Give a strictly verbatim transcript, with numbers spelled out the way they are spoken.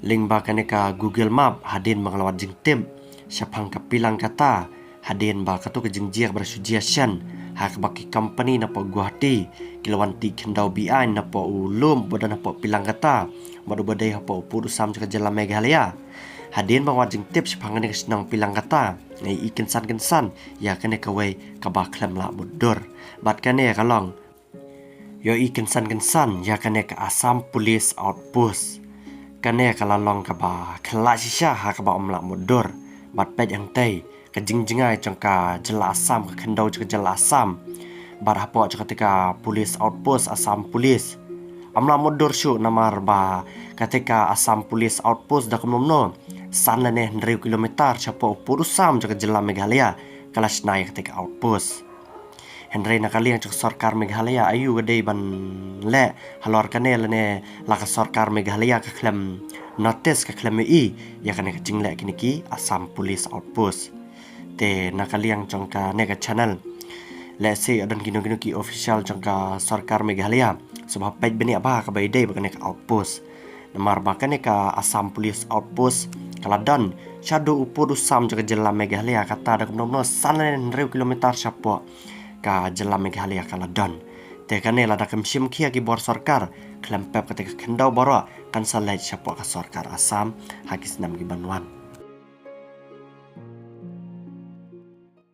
Lyngba kane ka Google Map, hadien ba nga la wad jingtip shaphang ka Pilangkata, hadien ba kato ka jingjia kaba shu jia shen, ha kaba ki company napoh Guwahati ki la wan tih khyndew beaiñ napoh u lum uba don hapoh Pilangkata, bad uba dei hapoh u pud u sam jong ka jylla Meghalaya. Hadien ba nga wad jingtip shaphang kane ka shnong Pilangkata, nga ïohi kynsan kynsan ïa kane kawei kaba khlem lah mutdur. Bad kane ka long, ïohi kynsan kynsan ïa kane ka Assam Police Outpost. Kane ka la long kaba khlem lah shisha ha kaba ym lah mutdur. Bad peit hangtei, ka jingjngai jong ka jylla Assam, ka khyndew jong ka jylla Assam. Bad hapoh jong kata ka Police Outpost, Assam Police, ym lah mutdur shuh namar ba kata ka Assam Police Outpost da kumno kumno san lane hynriew kilometer shapoh u pud u sam jong ka jylla Meghalaya ka la shna ïa kata ka outpost. Hynrei na ka liang jong ka sorkar Meghalaya, aiu ka dei ban leh halor kane lane la ka sorkar Meghalaya ka khlem notice, ka khlem ïohi ïa kane ka jingleh kine ki Assam Police Outpost. Te na ka liang jong kane ka channel, lehse don kino kino ki official jong ka sorkar Meghalaya, sngewbha peit bniah bha kaba ïadei bad kane ka outpost. Namar ba kane ka Assam Police Outpost ka la don shaduh u pud u sam jong ka jylla Meghalaya, kata da kumno kumno san lane hynriew kilometer shapoh ka jylla Meghalaya ka la don. Te kane lada kim shim khia ki bor sorkar, khlem pep kata ka khyndew baroh kan sa leit shapoh ka sorkar Assam ha ki snem ki ban wan.